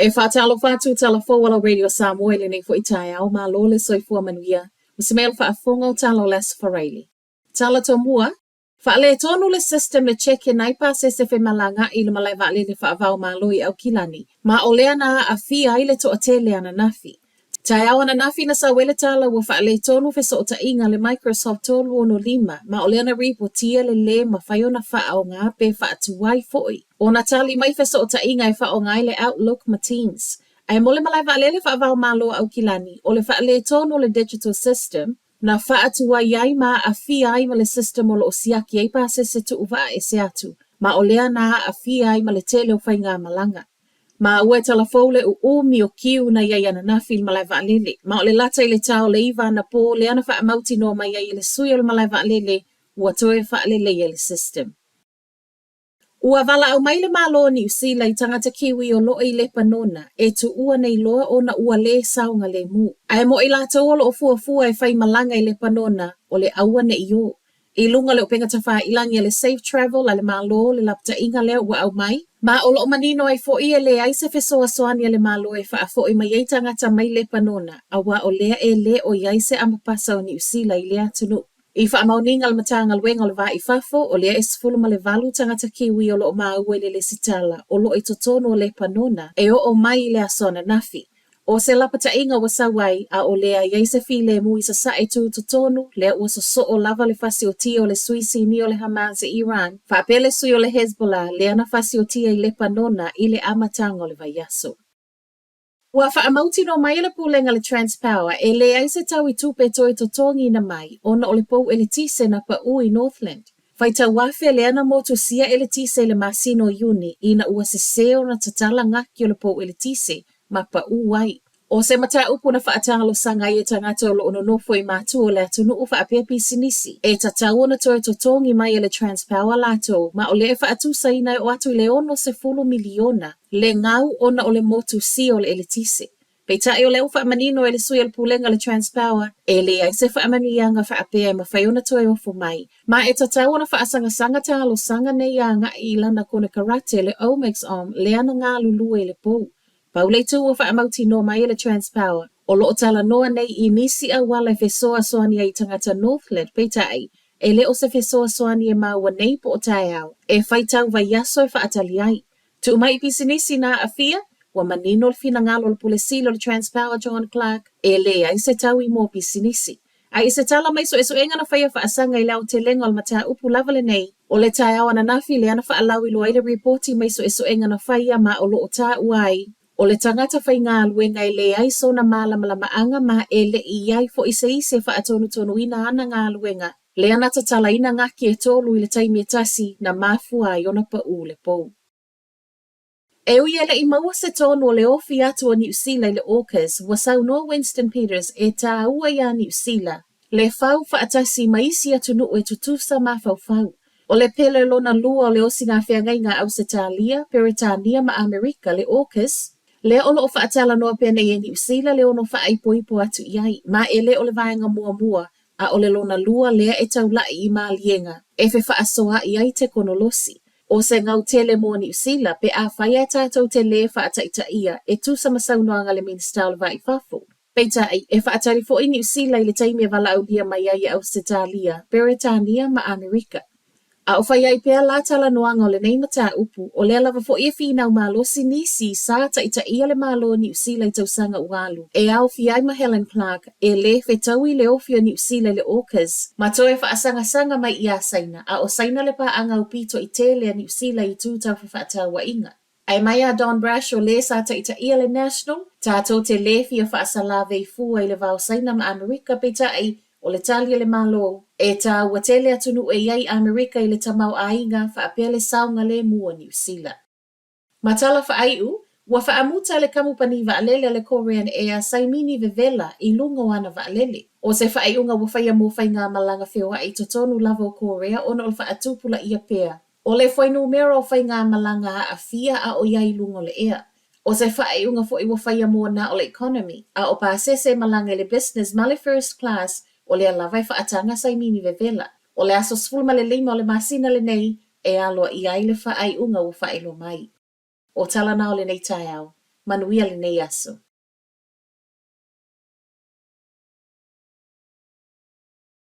E faatalofa atu tala fou a lau Radio Samoa i lenei foi taeao, malo le soifua manuia. O se mea o le faafofoga o tala o le Aso Faraile. Tala tomua, Faaletonu le system e check-in ai pasese femalagaai i le malae vaalele faava-o-Malo i Aukilani, ma o lea na aafia ai le toatele ananafi. Taeao ananafi na sau ai le tala ua faaletonu fesootaiga a le Microsoft 365 ma o lea na ripotia le lē mafai ona faaaoga pe faatuai foi ona tali mai fesootaiga e faaaoga ai le Outlook ma Teams. Ae mo le malae vaalele faava-o-Malo o Aukilani, o le faaletonu o le digital system na faatuai ai ma aafia ai ma le system o lo o siaki ai pasese tuuvaa ese atu, ma o lea na aafia ai ma le tele o faigamalaga. Maua e tala fou le uumi o kiu na i ai ananafi i le malae vaalele, ma o le lata i le ta o le 9 anapo lea na faamautinoa mai ai e le sui o le malae vaalele ua toe faaleleia le system. Ua valaau mai le Malo o Niu Sila i tagata Kiwi o lo'o i Lepanona e tuua nei loa ona ua lē saogalemu. Ae mo i latou o lo'o fuafua e fai malaga i Lepanona, o le aua ne'i ō. I luga o le upega tafailagi a le Safe Travel a le Malo le lapataiga lea ua aumai, ma o lo'o manino ai fo'i e leai se fesoasoani a le Malo e faafo'i mai ai tagata mai Lepanona, auā o lea e lē o i ai se amapasa o Niu Sila i lea atunuu. I faamaoniga a le Matagaluega o le Va i Fafo, o lea e 18 tagata Kiwi o lo o maua i le lesitala o lo o i totonu o Lepanona e oo mai i le aso ananafi. ʻO se lapataiga ua sau ai, a o lea i ai se filemu i sasae tutotonu, lea ua sosoo lava le fasiotia o le sui sinia o le Hamas i Iran, faapea le sui o le Hezbollah lea na fasiotia i Lepanona i le amataga o le vaiaso. Ua faamautinoa mai e le Pulega a le Transpower e leai se tau i tupe toe totogiina mai ona o le pou eletise na paʻu i Northland. Faitau afe lea na motusia eletise i le masina o Iuni ina ua sesē ona tatala gaki o le pou eletise ma paʻu ai. ʻO se mataupu na faatalosaga ai e tagata o lo o nonofo i matua o le atunuu faapea pisinisi, e tatau ona toe totogi mai e le Transpower latou ma o lea e faatusaina e oo atu i le 60 miliona le gau ona o le motusia o le eletise. Peitai o lea ua faamanino e le sui o le Pulega o le Transpower, e leai se faamanuiaga faapea e mafai ona toe ofo mai, ma e tatau ona faasagasaga talosaga nei agai i lana konekarate le Omexom lea na galulue i le pou. Pau le itu ua faamautinoa mai e le Transpower, o lo o talanoa nei i nisi auala e fesoasoani ai i tagata Northland, peitai, e le o se fesoasoani e maua nei po o taeao, e faitau vaiaso e faatali ai. Tuu mai i pisinisi na aafia, ua manino le finagalo o le Pule Sili o le Transpower John Clarke, e leai se taui mo pisinisi. A i se tala mai suesuega na faia faasaga i le aotelega o le mataupu lava lenei, o le taeao ananafi lea na faalauiloa ai le ripoti mai suesuega na faia ma o lo o taua ai, o le tagata faigaluega e leai sona malamalamaaga ma e le i i ai foi se isi e faatonutonuina ana galuega, lea na tatalaina gaki e tolu i le taimi e tasi na mafua ai ona paʻu le pou. E ui e le i maua se tonu o le ofi atu o Niu Sila i le AUKUS, ua saunoa Winston Peters e tāua iā Niu Sila le fau faatasi ma isi atunuu e tutusa mafaufau. O le pele lona lua o le osiga feagaiga a Ausetalia, Peretania ma Amerika, le AUKUS, lea o lo o faatalanoa pea nei e Niu Sila le ono faaipoipo atu i ai, ma e le o le vaega muamua a o le lona lua lea e taulaʻi i maliega e fefaasoaʻi ai tekonolosi. ʻO se gau tele mo Niu Sila pe afai ae tatou te lē faataitaia e tusa ma saunoaga a le Minisita o le Va i Fafo. Peitai, e faatali foi Niu Sila i le taimi e valaaulia mai ai e Ausetalia, Peretania ma Amerika. A o fai ai pea la talanoaga o lenei mataupu, o lea lava foi e finau malosi nisi sa taitaia le Malo o Niu Sila i tausaga ua alu, e aofia ai ma Helen Clark, e lē fetaui le ofi o Niu Sila i le AUKUS, ma toe faasagasaga mai iā Saina, a o Saina le paaga aupito i tele a Niu Sila i itu tau fefaatauaiga. Ae mai a Don Brash o lē sa taitaia le National, tatou te lē fia faasalāvei fua i le va o Saina ma Amerika, peitai, o le tali a le Malo, e tāua tele atunuu e i ai Amerika i le tamaoaiga faapea le saogalemu o Niu Sila. Ma tala faaiu, ua faamuta le kamupani vaalele a le Korean Air saimini vevela i luga o ana vaalele. ʻO se faaiuga ua faia mo faigamalaga feoaʻi i totonu lava o Korea ona o le faatupulaia pea o le fuainumera o faigamalaga aafia a o i ai i luga o le ea. ʻO se faaiuga foi ua faia mo na o le economy, a o pasese e malaga i le business ma le first class, o lea lava e faataga saimini vevela. O le aso 15 o le masina lenei e aloaia ai le faaiuga ua faailoa mai. ʻO tala na o lenei taeao. Manuia lenei aso.